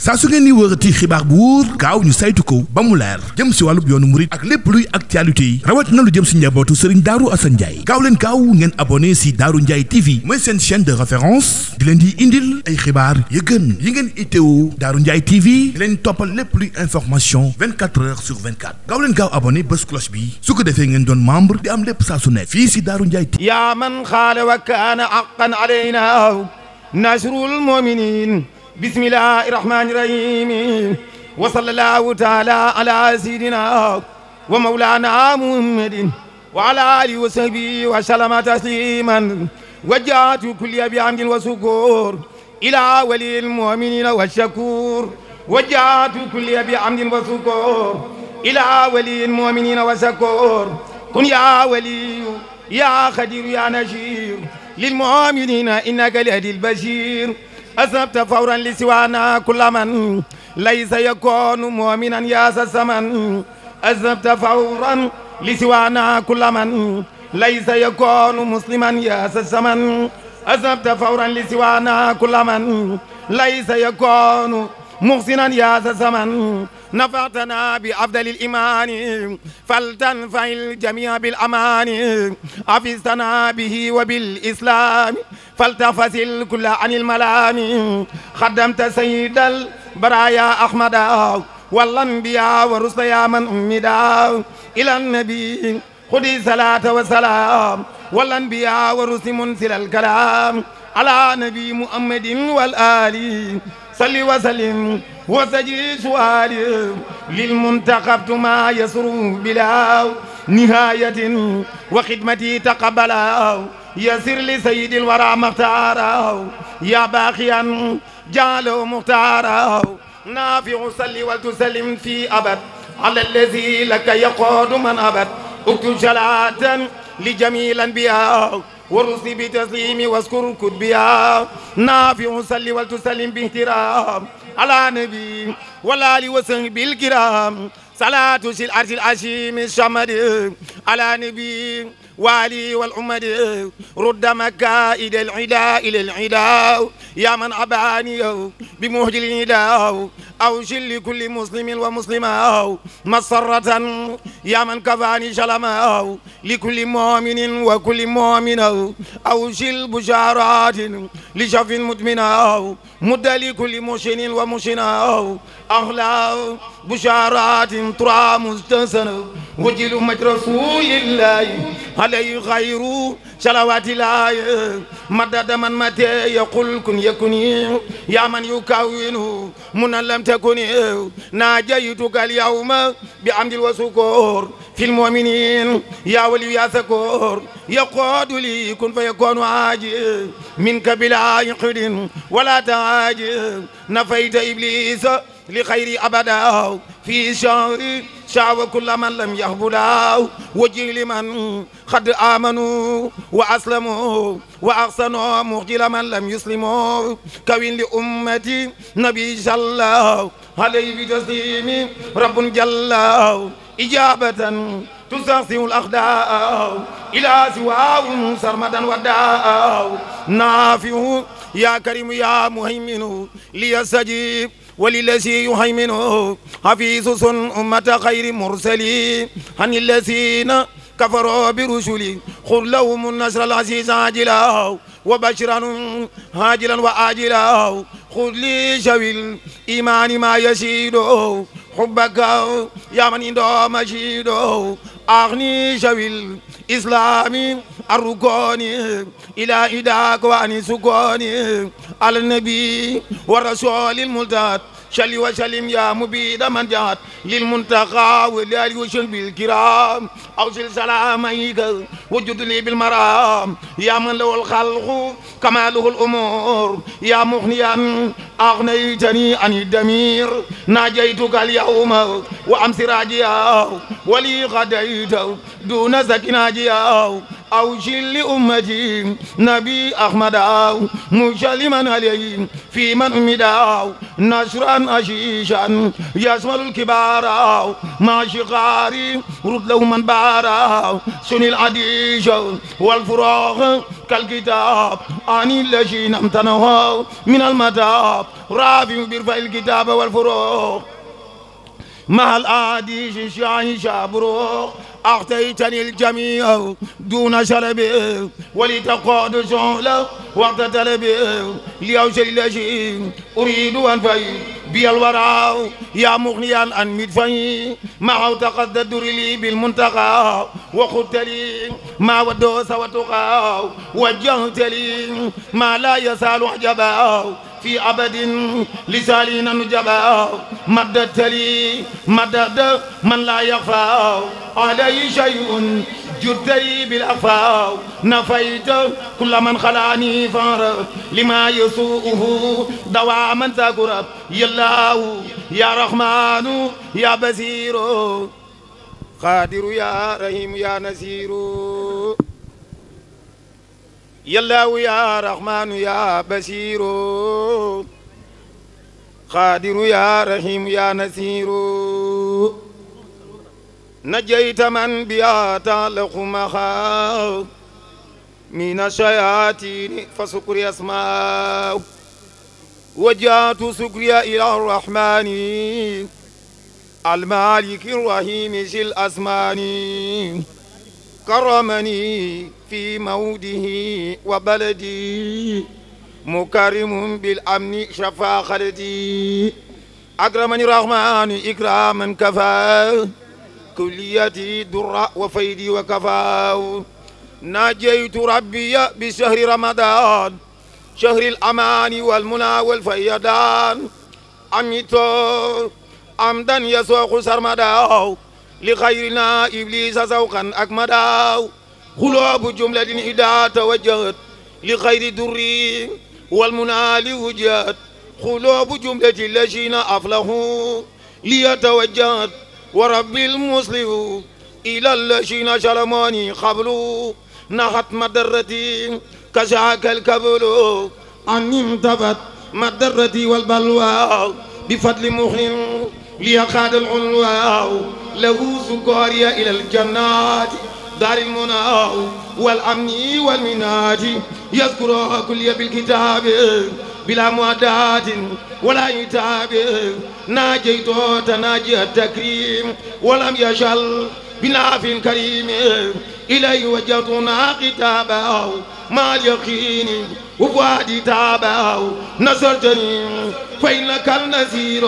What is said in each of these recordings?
saa su ngeen ni wërati xibaar bu wóor gaaw ñu saytu ko ba mu leer jëm si wàllub yoonu murit ak lépp luy actualité yi rawat na lu jëm si njabootu Serigne Darou Assane Ndiaye gaaw leen gaaw ngeen abonné si Darou Ndiaye TV mooy seen chaîne de référence di leen di indil ay xibaar yu gën yi ngeen itteewu Darou Ndiaye TV di leen toppal lépp luy information 24 heures sur 24 gaaw leen gaaw abonné bés cloche bi su ko defee ngeen doon membre di am lépp saa su ne fii si Darou Ndiaye TV. yaa man xaala wa kaana haqqan alaynaa nasrul mu'miniin bismillahi rahmaani rahiim wa sallallahu taala ala sayyidina wa mawlana muhammadin wa ala alihi wa sahbihi wa sallama tasliman wajjahtu kulli bi hamdin wa sukur ila waliyil mu'minina wa shakur wajjahtu kulli bi hamdin wa sukur ila waliyil mu'minina wa shakur kun ya waliyu ya khadir ya nashir lil mu'minina innaka lahadil bashir أسبت فورا لسوانا كل من ليس يكون مؤمنا يا سمن أسبت فورا لسوانا كل من ليس يكون مسلما يا سمن أسبت فورا لسوانا كل من ليس يكون محسنا يا سمن نفعتنا بأفضل الإيمان فلتنفع الجميع بالأمان حفظتنا به وبالإسلام فلتفصل كل عن الملام خدمت سيد البرايا أحمد والأنبياء والرسل يا من أمدا إلى النبي خذ صلاة وسلام والأنبياء والرسل منزل الكلام على نبي محمد والآل صل وسلم وسجد سؤالي للمنتخب ما يسر بلا نهاية وخدمتي تقبلا يسر لسيد الورى مختارا يا باقيا جعله مختارا نافع صل وتسلم في أبد على الذي لك يقود من أبد اكتب صلاة لجميع الأنبياء ورسل بتسليم واذكر كتبيا نافع صل وتسلم باحترام على نبي والآل وصحبه الكرام صلاة العرش العظيم الصمد على نبي والي والأمد رد مكائد العداء إلى العداء يا من عباني بمهجل النداء أوشل لكل مسلم ومسلمة مسرة يا من كفاني شلما لكل مؤمن وكل مؤمنة أوشل بشارات لشف مدمنة مد لكل مشن ومشنة أهلا بشارات ترى مستحسنة وجل مجد رسول الله عليه خير صلوات الله مدد من متى يقول كن يكن يا من يكون من لم تكن ناجيتك اليوم بعمد وسكور في المؤمنين يا ولي يا سكور يقود لي كن فيكون عاجل منك بلا يقد ولا تعاجل نفيت إبليس لخير أبدا في شهر شعب كل من لم يهبلا وجه لمن قد آمنوا وأسلموا وأحسنوا مخجل من لم يسلموا كوين لأمتي نبي صلى الله عليه بتسليم رب جل إجابة تستغفر الأخداء إلى سواه سرمدا وداء نافع يا كريم يا مهيمن ليستجيب وللذي يهيمن حفيظ أمة خير مرسلين عن الذين كفروا برسلي خذ لهم النصر العزيز عاجلا وبشرا هاجلا وآجلا خذ لي شوي الإيمان ما يشيد حبك يا من عنده مشيد أغني شوي الإسلام الركون إلى إداك وأن سكون على النبي والرسول الملتات شل وسلم يا مبيد من جات للمنتقى والآل وشرب الكرام أوصل سلاميك وجد لي بالمرام يا من له الخلق كما له الأمور يا مغنيا أغنيتني عن الدمير ناجيتك اليوم وأمس راجيا ولي غديت دون سكن ناجيا أوجل لأمتي نبي أحمد مسلما عليه في من أمدا نشرا أشيشا يشمل الكبار مع شقاري رد له من بارا سن العديش والفراغ كالكتاب عن الذين امتنوا من المتاب رافع برفع الكتاب والفراغ مع العديش شاهي شابروخ أعطيتني الجميع دون شلبي ولتقعد شغله وقت طلبي لأوصل الذي أريد أن في بي الورى يا مغنيا عن مدفعي معه تقدد لي بالمنتقى وخدت لي ما ودوس وتقى وجهت لي ما لا يسال عجبا في أبد لسالين نجبا مددت لي مدد من لا يخفى علي شيء جدري بالأخفى نفيت كل من خلاني فار لما يسوءه دواما تقرب يا الله يا رحمن يا بصير قادر يا رحيم يا نصير يا الله يا رحمن يا بصير قادر يا رحيم يا نصير نجيت من بها تعلق مخاو من الشياطين فسكري أسماء وجهت سكري إلى الرحمن المالك الرحيم ذي الأسمان كرمني في موده وبلدي مكرم بالأمن شفا خلدي أكرمني الرحمن إكراما كفاه كليتي درع وفيدي وكفاه ناجيت ربي بشهر رمضان شهر الأمان والمنى والفيضان أميتو أمدا يسوق سرمدا لخيرنا إبليس سوقا أكمدا قلوب جملة إذا توجهت لخير دري والمنى لوجهت قلوب جملة الذين أفلحوا ليتوجهت ورب المسلم إلى الذين شلموني قبل نحت مدرتي كشاك الكبل أن انتفت مدرتي والبلوى بفضل مخن ليقاد العنوى له سكاري إلى الجنات دار المنى والأمن والمنات يذكرها كل بالكتاب بلا معدات ولا عتاب ناجيت تناجي التكريم ولم يشل بناف كريم إليه وجهتنا كتابه مع اليقين وفؤادي تابه نصرتني فإنك النذير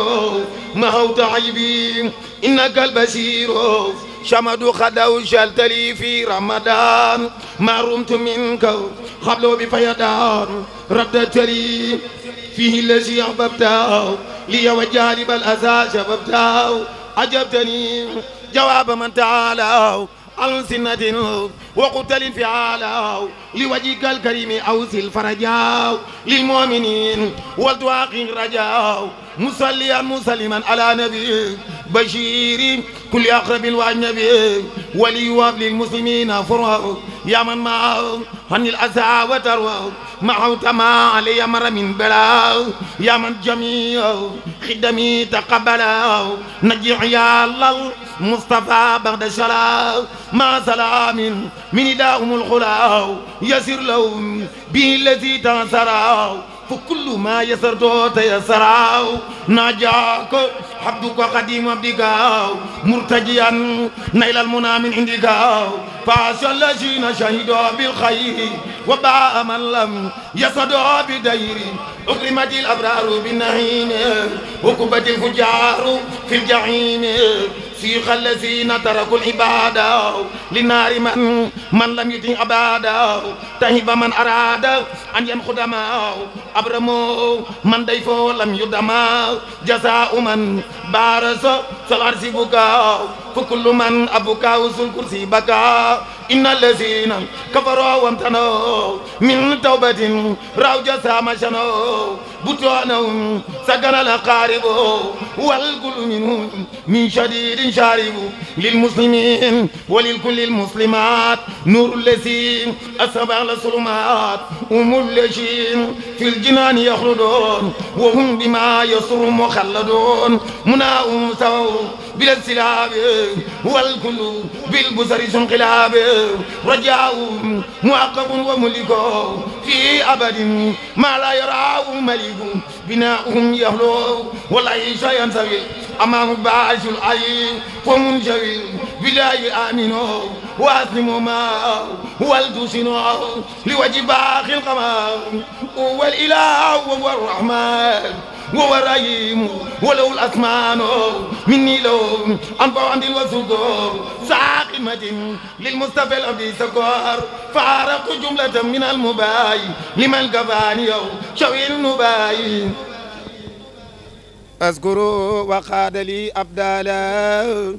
مهوت عيبي إنك البشير شمد خدو شلتلي في رمضان ما رمت منك قبل بفيضان ردت لي فيه الذي أحببته لي وجانب الأذى شببته عجبتني جواب من تعالى عن سنة وقتل فعالا لوجهك الكريم أوصل الفرجاء للمؤمنين والدواقين رجاء مصليا مسلما على نبي بشير كل أقرب والنبي وليواب للمسلمين فرح يا من معه عن الأسى وتروى معه تما علي مر من بلاء يا من جميع خدمي تقبلا نجح يا الله مصطفى بعد شلاء مع سلام من إلههم الخلاء يسر لهم به الذي تنصروا فكل ما يسرت تيسرا ناجاك حبدك قديم عبدك مرتجيا نيل المنى من عندك فعسى الذين شهدوا بالخير وباء من لم يصدوا بدير أكرمت الأبرار بالنعيم وكبت الفجار في الجحيم سيق الذين تركوا العبادة للنار من لم يطع عباده تهب من أراد أن ينخد معه أبرموا من ضيفه لم يدما جزاء من بارس سالعرش بكاء فكل من أبكى وسل الكرسي بكى إن الذين كفروا وامتنوا من توبة راوا جزاء ما شنوا بطونهم سكن الأقارب والكل منهم من شديد شارب للمسلمين وللكل المسلمات نور الذي أسبع الظلمات هم الذين في الجنان يخلدون وهم بما يسر مخلدون مناهم سووا بلا السلاب والكل بالبصر انقلاب رجاؤهم معقب وملك في أبد ما لا يراه ملك بناؤهم يخلو والعيش ينسوي أمام باعث العين ومنشوي بالله آمنوا وأسلموا ما والتسنوا لوجه باقي القمر هو الإله وهو الرحمن وهو الرحيم وله الأسمان مني له أنبع عند وسكور ساقمة للمصطفى الأبدي سكور فارق جملة من المباي لمن كفاني شوي النباي أذكر وقاد لي أبدالا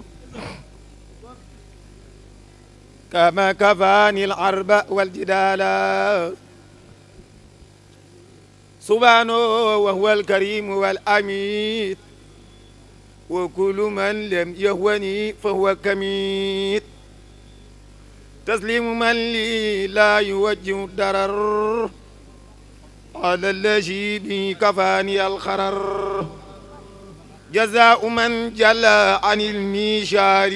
كما كفاني العرب والجدال سبحانه وهو الكريم والأميت وكل من لم يهوني فهو كميت تسليم من لي لا يوجه الضرر على الذي به كفاني الخرر جزاء من جل عن الميشار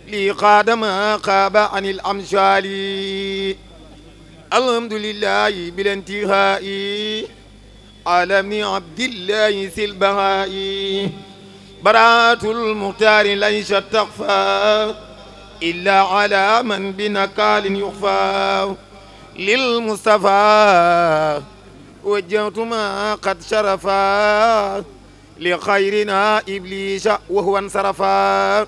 لي قاد ما خاب عن الأمثال الحمد لله بالانتهاء على ابن عبد الله ذي البهاء براءة المختار ليست تخفى إلا على من بنكال يخفى للمصطفى وجهت ما قد شرفا لخيرنا إبليس وهو انصرفا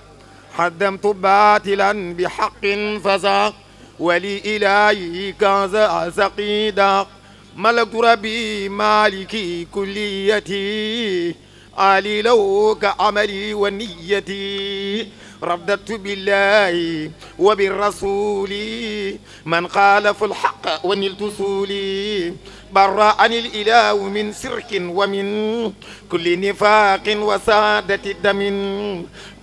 حدمت باطلا بحق فزا ولي إلهي كذا سقيدا ملكت ربي مالكي كليتي علي له كعملي ونيتي رددت بالله وبالرسول من خالف الحق ونلت سولي برأني الإله من سرك ومن كل نفاق وسادة الدم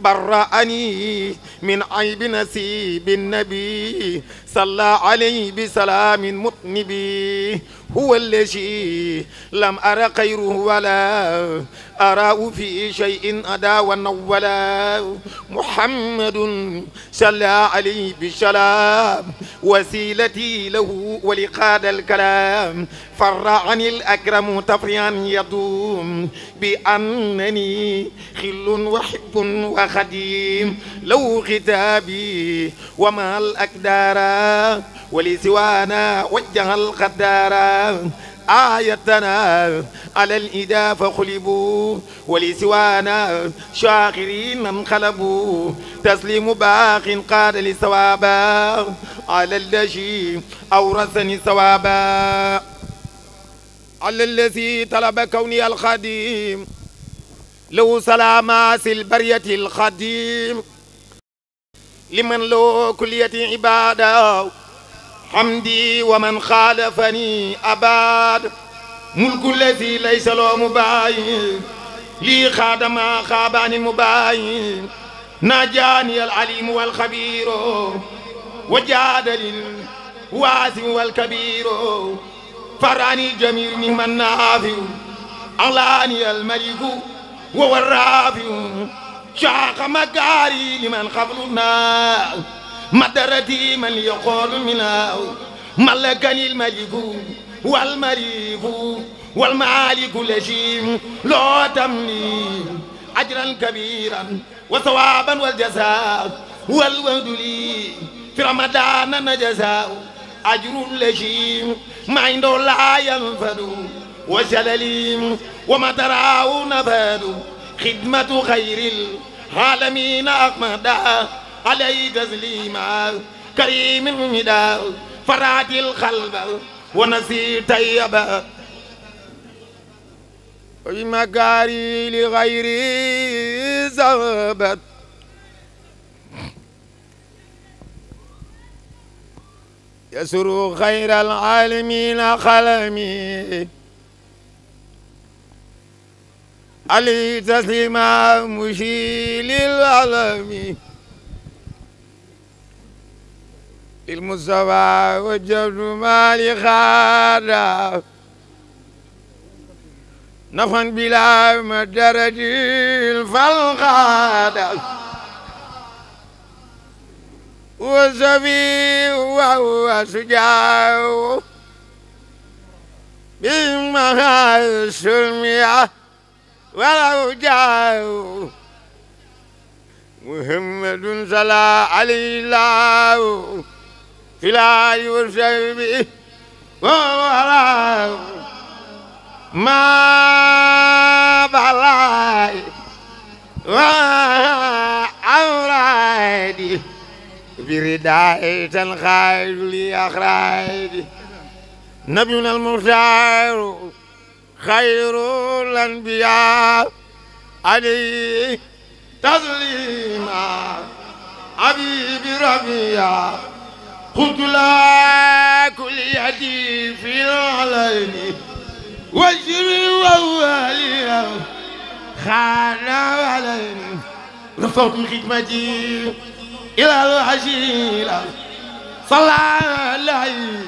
برأني من عيب نسيب النبي صلى عليه بسلام مطنبي هو الذي لم أرى خيره ولا أراه في شيء أدا ونولا محمد صلى عليه بالسلام وسيلتي له ولقاد الكلام فرعني الأكرم تفريا يدوم بأنني خل وحب وخديم لو ختابي وما الأكدار ولسوانا وجه القدار آيتنا على الإداء فخلبوا ولسوانا شاكرين انقلبوا تسليم باق قاد لثوابا على الذي أورثني ثوابا على الذي طلب كوني الخديم له سلامات البرية الخديم لمن له كلية عبادة حمدي ومن خالفني أباد ملك الذي ليس له مباين لي خادم خاب عن المباين ناجاني العليم والخبير وجاد للواسع والكبير فراني الجميل نعم النافع أعلاني الملك وهو الرافع شاق مكاري لمن قبلنا مدرتي من يقول منا ملكني الملك والملك والمالك الذي لا تملي أجرا كبيرا وثوابا والجزاء والوعد لي في رمضان الجزاء أجر الذي ما عنده لا ينفد وجللي وما تراه نفد خدمة خير العالمين أحمدا عليه تسليما كريم المدى فرات القلب ونسي طيبا وبمكاري لغير زبد يسر خير العالمين قلمي علي تسليما مشيل العالمين المصطفى وجبت مالي خادا نفعا بلا مدرج الفالغادا وزفي وهو سجاع بالمهاس المياه ولو جاء محمد صلى عليه الله في الآل والصحب ووراه ما بلاي وأورادي برداء تنخيل لأخرادي نبينا المختار خير الأنبياء عليه تسليما حبيب ربيع قلت لا كل يدي في العلين وجري ووالي خان عليني رفعت خدمتي إلى العشيرة صلى عليه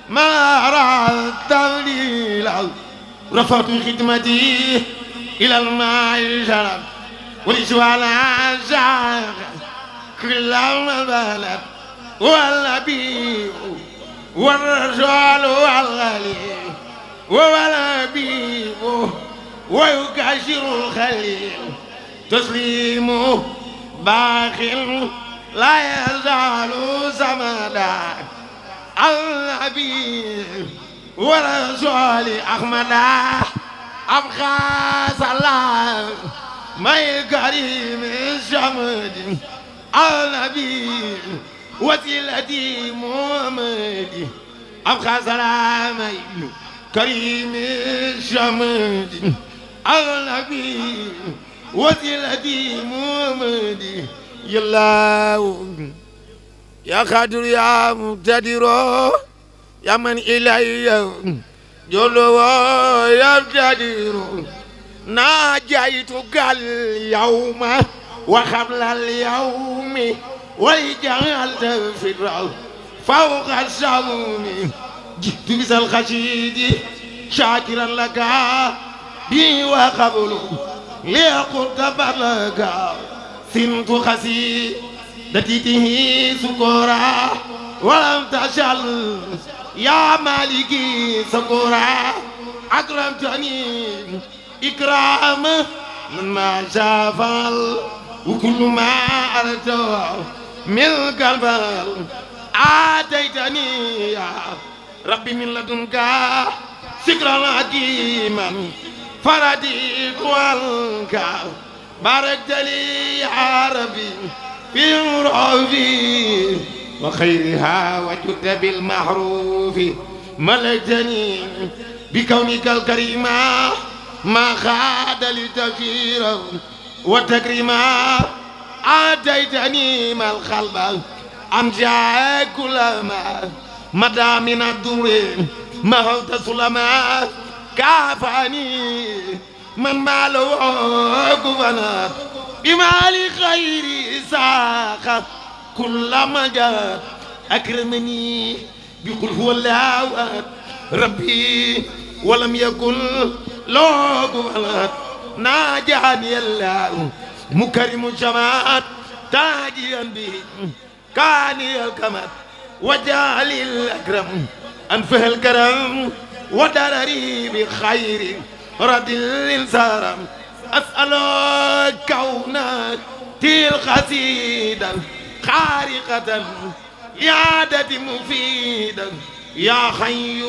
ما أرى التوليل رفعت خدمتي إلى المعيشة والإسوان زاغ كل البلد والنبي والرسول والغلي والنبي ويكاشر الخليل تسليم باخل لا يزال سمدا النبي ورسول أحمد أبقى سلام ما الكريم الشمد النبي وسيلتي محمد أبقى سلامي كريم الشمد النبي وسيلتي محمد يلا يا قادر يا مقتدر يا من إلي جلو يقتدر ناجيتك اليوم وقبل اليوم وجعلت فرعون فوق السموم جئت بس الخشيد شاكرا لك بي وقبل ليقلت بلك سنت خسي دتيته سكورا ولم تشل يا مالكي سكورا أكرمتني إكرام من ما شافل وكل ما أردت من قلبك آتيتني يا ربي من لدنك سكرا حكيما فرديت عنك باركت لي يا ربي في عرفي وخيرها وجدت بالمحروف ملكتني بكونك الكريم ما خاد لتفير وتكريما آتيتني ما الخلب أمجاء كل ما مدى من الدور ما هوت سلما كافاني من ماله كفنات بمال خير ساخ كل مجال أكرمني بقل هو الله ربي ولم يكن له كفنات ناجاني الله مكرم الجماعات تاجيا به كاني الكمال وجعل الأكرم أنفه الكرم ودرري بخير رد الإنسان أسأل كونك القصيدة خارقة لعادة مفيدة يا حي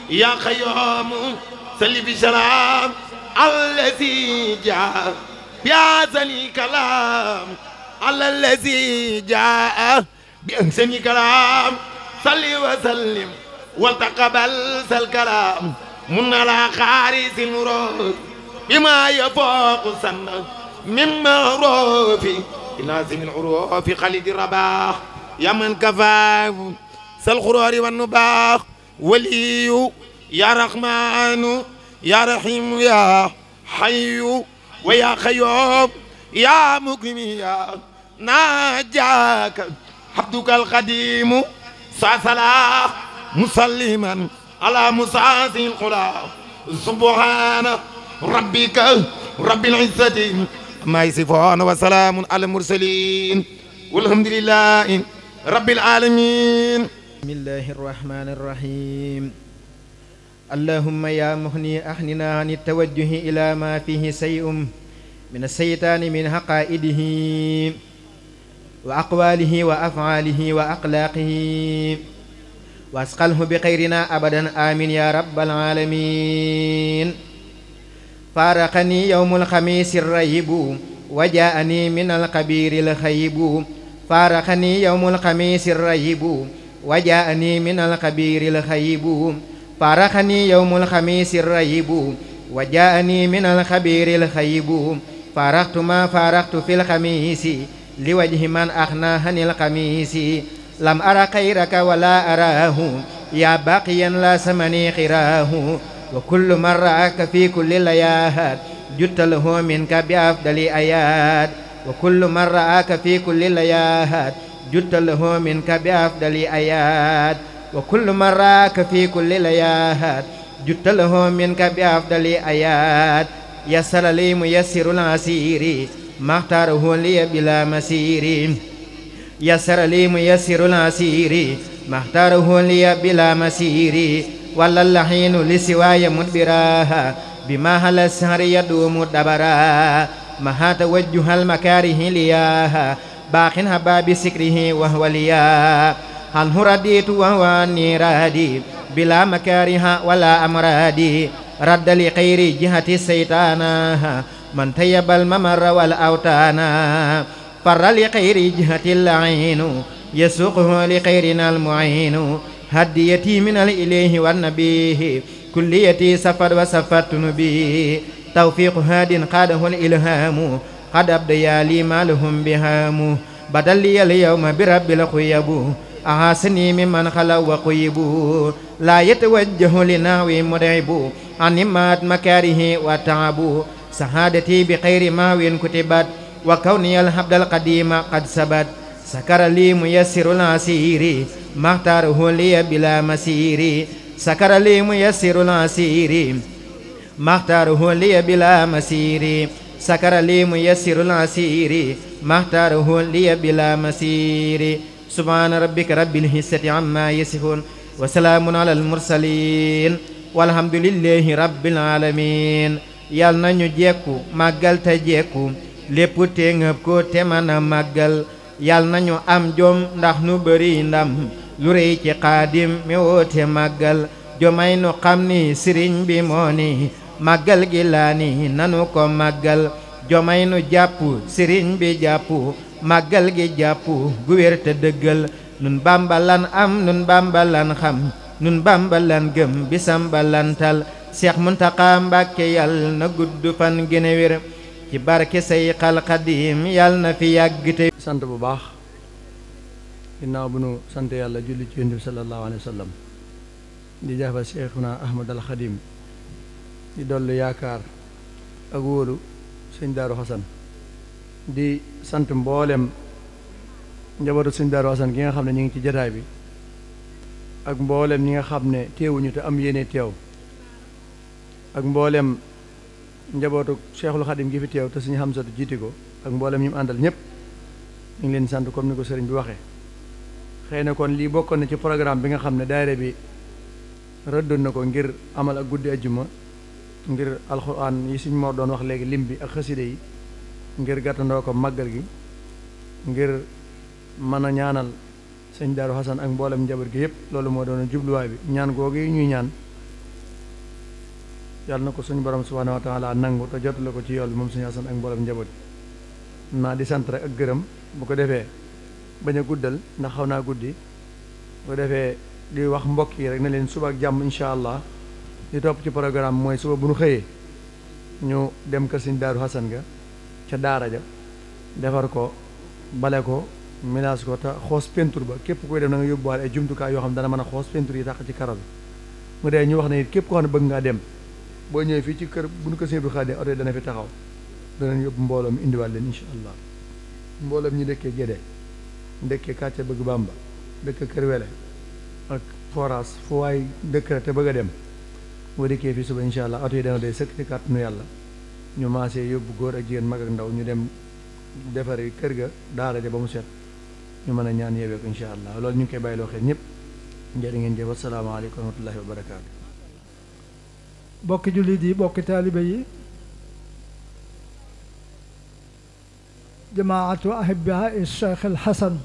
يا قيوم صل بسلام الذي جاء بأحسن كلام على الذي جاء بأحسن كلام صل وسلم وتقبل الكلام من على خارج المراد بما يفوق سنة من معروف لازم العروف خالد الرباح يا من كفاه سالخرار والنباح ولي يا رحمن يا رحيم يا حي ويا خيوم يا مكرم يا ناجاك عبدك القديم صلاة مسلما على مساس القرى سبحان ربك رب العزة ما يصفون وسلام على المرسلين والحمد لله رب العالمين. بسم الله الرحمن الرحيم. اللهم يا مغني أغننا عن التوجه إلى ما فيه شيء من الشيطان من عقائده وأقواله وأفعاله وأخلاقه واسقله بخيرنا أبدا آمين يا رب العالمين. فارقني يوم الخميس الريب وجاءني من القبير الخيب. فارقني يوم الخميس الريب وجاءني من القبير الخيب. فارقني يوم الخميس الريب وجاءني من الخبير الخيب. فارقت ما فارقت في الخميس لوجه من أغناهني القميس. لم أرى خيرك ولا أراه يا باقيا لا سمني خراه. وكل من رآك في كل الآيات جدت له منك بأفضل آيات. وكل من رآك في كل الآيات جدت له منك بأفضل آيات. وكل من رآك في كل الآيات جدت له منك بأفضل آيات. يسر لي ميسر العسير ما اختاره لي بلا مسير. يسر لي ميسر العسير ما اختاره لي بلا مسير. ولا اللحين لسواي مدبراها بما هل السهر يدوم الدبرا. ما توجه المكاره لياها باق هبا بسكره وهو ليا. عنه رديت وهو عني رادي بلا مكاره ولا أمرادي. رد لخير جهة الشيطان من تيب الممر والأوتانا. فر لخير جهة اللعين يسوقه لخيرنا المعين. هديتي من الإله والنبيه كليتي سفر وسفرت نبيه. توفيق هاد قاده الإلهام قد أبديا لي ما لهم بهام. بدل لي اليوم برب الخيب أحسني ممن خلوا وقيبوا. لا يتوجه لناوي مدعب عن مات مكاره وتعب. سعادتي بخير ماوين كتبت وكوني الحبد القديم قد سبت. سكر لي ميسر العسير ما اختاره لي بلا مسير. سكر لي ميسر العسير ما اختاره لي بلا مسير. سكر لي ميسر العسير ما اختاره لي بلا مسير. سبحان ربك رب العزة عما يصفون وسلام على المرسلين والحمد لله رب العالمين. yal nañu jekku màggal te jekku lépp te ngëb ko te mën a màggal. yal nañu am jom ndax nu bëri ndam lu rëy ci xaadim mi woote màggal. jomay nu xam ni sëriñ bi moo ni màggal gi laa ni nanu ko màggal. jomay nu jàpp sëriñ bi jàpp màggal gi jàpp gu wér te dëggal. nun Bàmba lan am nun Bàmba lan xam nun Bàmba lan gëm bisam ba lantal. Seex Muntaxa Mbàkke yal na gudd fan gën a wér ci barke Seyxal Xadiim yal na fi yàgg te sant bu baax ginnaaw bu nu sant yàlla julli ci Yonent bi sallallahu alayhi wa sallam di jafa Seexuna Ahmad al Xadim di dollu yaakaar ak wóolu sëñ Daaru Xasan di sant mboolem njabootu sëñ Daaru Xasan gi nga xam ne ñu ngi ci jataay bi ak mboolem ñi nga xam ne teewuñu te am yéene teew ak mboolem njabootu Cheikhul Xadim gi fi teew te suñu Xamsatu jiiti ko ak mboolem ñi mu àndal ñëpp ñu ngi leen sant comme ni ko sëriñ bi waxee. xëy na kon lii bokkoon na ci programme bi nga xam ne daayira bi rëddoon na ko ngir amal ak guddi ajjuma ngir alxuraan yi suñ moo doon wax léegi lim bi ak xaside yi ngir gàttandoo ko màggal gi ngir mën a ñaanal sëñ Daaru Xasan ak mboolem njaboot gi yëpp. loolu moo doon jubluwaay bi ñaan googu yi ñuy ñaan yàlla na ko suñu borom subhaanahu wa taala nangu te jotale ko ci yool bi moom suñu Xasan ak mboolem njaboot naa di sant rek ak gërëm bu ko defee bañ a guddal ndax xaw naa guddi bu ko defee di wax mbokk yi rek ne leen suba ak jàmm incha allah di topp ci programme mooy suba bu nu xëyee ñu dem kër sëñ Daaru Xasan ga ca daara ja defar ko bale ko ménage ko te xoos peinture ba képp koy dem na nga yóbbuwaale ay jumtukaay yoo xam dana mën a xoos peinture yi tax ci karo bi mu dee ñu wax ne it képp koo xam ne bëgg ngaa dem boo ñëwee fii ci kër bu nu ko sëñ bi xaadee oto yi dana fi taxaw danañ yóbbu mbooloo mi indiwaat leen incha allah mbooloo mi ñu dëkkee Gédé dëkkee Kàcce Bëgg Bàmba dëkkee Kër Wele ak forage fu waay dëkk te bëgg a dem boo dikkee fii suba incha allah oto yi dana day sëkk ci kàttanu yàlla ñu maasee yóbbu góor ak jigéen mag ak ndaw ñu dem defari kër ga daara ja ba mu set ñu mën a ñaan yeewee ko incha allah loolu ñu ngi koy bàyyiloo xel ñëpp njëriñ ngeen jëf asalaamaaleykum wa rahmatullahi wa barakaatu. bokki jullit yi bokki taalibe yi jamaatu ahibaa Cheikh El Hassan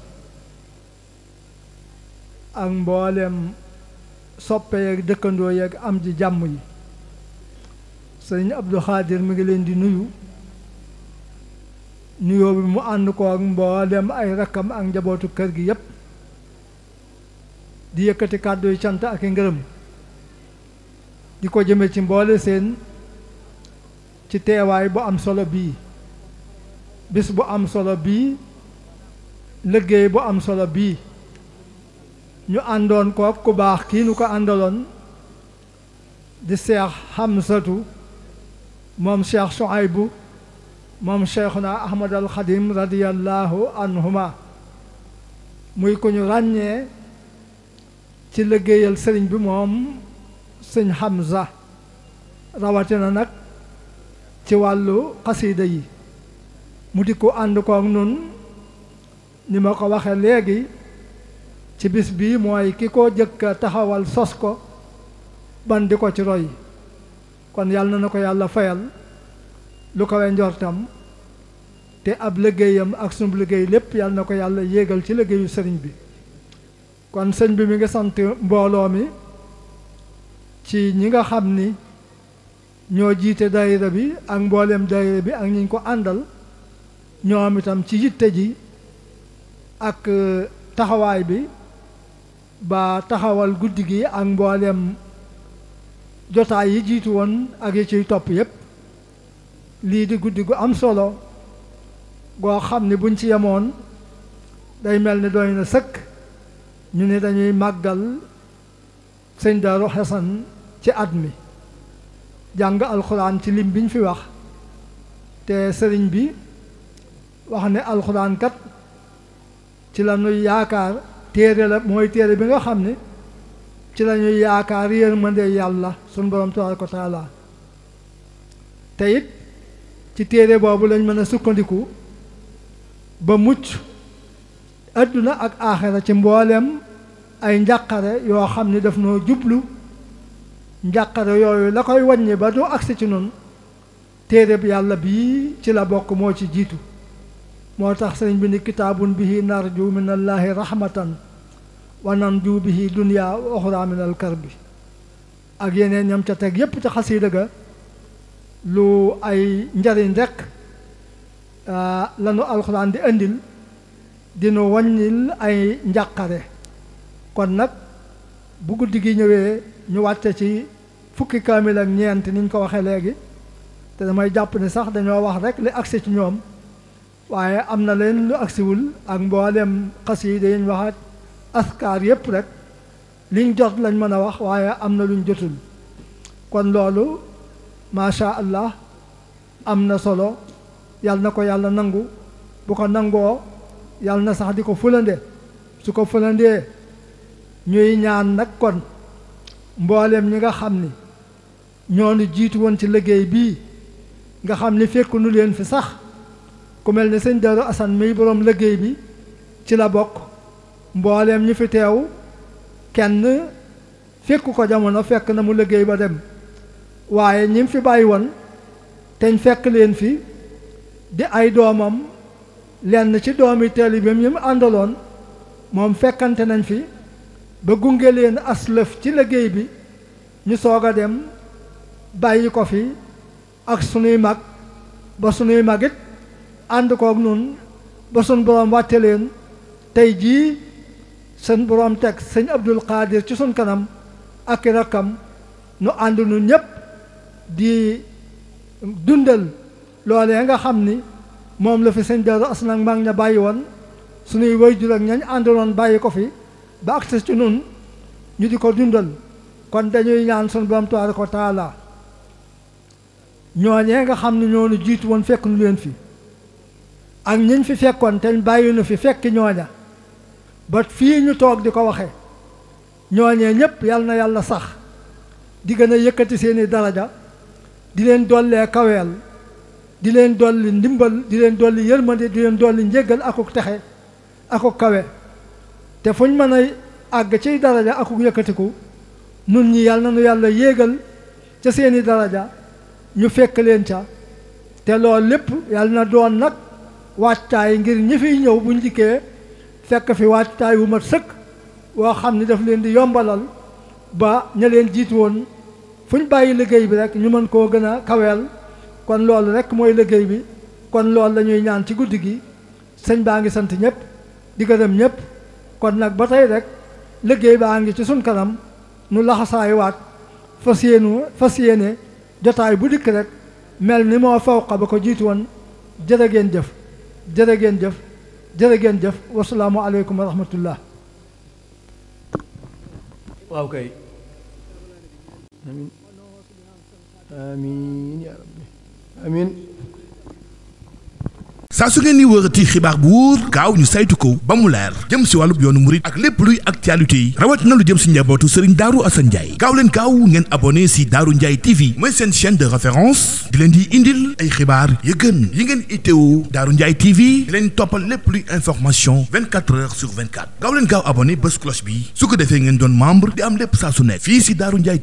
ak mboolem soppe yeeg dëkkandoo yeeg am ji jàmm yi sëriñ Abdou Khadir mi ngi leen di nuyu nuyoo bi mu ànd ko ak mboolem ay rakkam ak njabootu kër gi yépp di yëkkati kàddu yu cant ak i ngërëm di ko jëme ci mboole seen ci teewaay bu am solo bii bis bu am solo bii liggéey bu am solo bii ñu àndoon ko ku baax kii nu ko àndaloon di Cheikh Hamsatu moom Cheikh Souhaïbou moom Cheikhuna Ahmad al Khadim radiyallahu anhuma muy ko ñu ràññee ci liggéeyal sëriñ bi moom sëñ Hamza rawatina nag ci wàllu xasiida yi mu di ko ànd ko ak nun ni ma ko waxe léegi ci bis bi mooy ki ko jëkk taxawal sos ko ban di ko ci roy kon yàlla na ko yàlla fayal lu ko we njortam te ab liggéeyam ak sunu liggéey lépp yàlla na ko yàlla yéegal ci liggéeyu sëriñ bi kon sëñ bi mi ngi sant mbooloo mi ci ñi nga xam ni ñoo jiite daayira bi ak mbooleem daayira bi ak ñi ñu ko àndal ñoom itam ci yitte ji ak taxawaay bi ba taxawal guddi gi ak mbooleem jotaay yi jiitu woon ak yi ciy topp yépp lii di guddi gu am solo goo xam ni buñ ci yemoon day mel ni doy na sëkk ñu ne dañuy màggal sëñ Daaru Xasan ci at mi jàng alxuraan ci lim biñ fi wax te sëriñ bi wax ne alxuraan kat ci la ñuy yaakaar téere la mooy téere bi nga xam ne ci la ñuy yaakaar yërmande yàlla sunu borom tabaaraka wa taala te it ci téere boobu lañ mën a sukkandiku ba mucc adduna ak aaxira ci mbooleem ay njàqare yoo xam ni daf noo jublu njàqare yooyu la koy wàññi ba du agsi ci nun téere bi yàlla bii ci la bokk moo ci jiitu moo tax sëriñ bi ni kitaabun bihi narju min allaahi rahmatan wa nanju bihi dunya wa uxra min al karbi ak yeneen ñam ca teg yépp ca xasiida ga lu ay njariñ rekk lanu alxuraan di indil dinu wàññil ay njàqare kon nag bu guddi gi ñëwee ñu wàcce ci fukki kaamil ak ñeent niñ ko waxee léegi te damay jàpp ni sax dañoo wax rek li agsi ci ñoom waaye am na leen lu agsiwul ak mboolem xasiida yi ñu waxaat askaar yépp rek liñ jot lañ mën a wax waaye am na luñ jotul kon loolu macha allah am na solo yàlla na ko yàlla nangu bu ko nangoo yàlla na sax di ko fulande su ko fulandee ñuy ñaan nag kon mboolem ñi nga xam ni ñoonu jiitu woon ci liggéey bii nga xam ni fekk nu leen fi sax ku mel ni sëñ Daaru Asan miy boroom liggéey bi ci la bokk mbooleem ñi fi teew kenn fekk ko jamono fekk na mu liggéey ba dem waaye ñi fi bàyyi woon teñ fekk leen fi di ay doomam lenn ci doomi taalibeem yi mu àndaloon moom fekkante nañ fi ba gunge leen aslëf ci liggéey bi ñu soog a dem bàyyi ko fi ak sunuy mag ba sunuy mag it ànd kook nun ba sun boroom wàtte leen tey jii seen boroom teg sëñ Abdul Qaadir ci sun kanam ak i rakkam nu ànd nu ñépp di dundal loolee nga xam ni moom la fi sëñ Daaru Asan ak mag ña bàyyi woon sunuy waajur ak ñañ àndaloon bàyyi ko fi ba agsi ci nun ñu di ko dundal kon dañuy ñaan sun boroom tabaaraka wa taala ñooñee nga xam ne ñoonu jiitu woon fekk nu leen fi ak ñiñ fi fekkoon te bàyyi nu fi fekki ñooña ba fii ñu toog di ko waxe ñooñee ñépp yal na yàlla sax di gën a yëkkati seeni daraja di leen dollee kaweel di leen dolli ndimbal di leen dolli yërmande di leen dolli njéggal akuk texe akuk kawe te fuñ mën a àgg ciy daraja akuk yëkkatiku nun ñi yal na nu yàlla yéegal ca seeni daraja ñu fekk leen ca te loolu lépp yal na doon nag waajtaay ngir ñi fiy ñëw buñ dikkee fekk fi waajtaay wu mat sëkk woo xam ni daf leen di yombalal ba ña leen jiitu woon fuñ bàyyi liggéey bi rek ñu mën koo gën a kaweel kon loolu rek mooy liggéey bi kon loolu la ñuy ñaan ci guddi gi sëñ baa ngi sant ñëpp di gërëm ñëpp kon nag ba tey rek liggéey baa ngi ci suñ kanam nu laxasaay waat fas yéene jotaay bu dikk rek mel ni moo fawqa ba ko jiitu woon jërë ngeen jëf jërë ngeen jëf jërë ngeen jëf wasalaamu aleykum wa rahmatullah. waaw kay amin amin ya rabbi amin saa su ngeen ni wërati xibaar bu wóor gaaw ñu saytu ko ba mu leer jëm si wàllub yoonu murit ak lépp luy actualité yi rawat na lu jëm si njabootu Serigne Darou Assane Ndiaye gaaw leen gaaw ngeen abonné si Darou Ndiaye TV mooy seen chaîne de référence di leen di indil ay xibaar yu gën yi ngeen itteewu Darou Ndiaye TV di leen toppal lépp luy information 24 heures sur 24 gaaw leen gaaw abonné bés cloche bi su ko defee ngeen doon membre di am lépp saa su nekk fii si Darou Ndiaye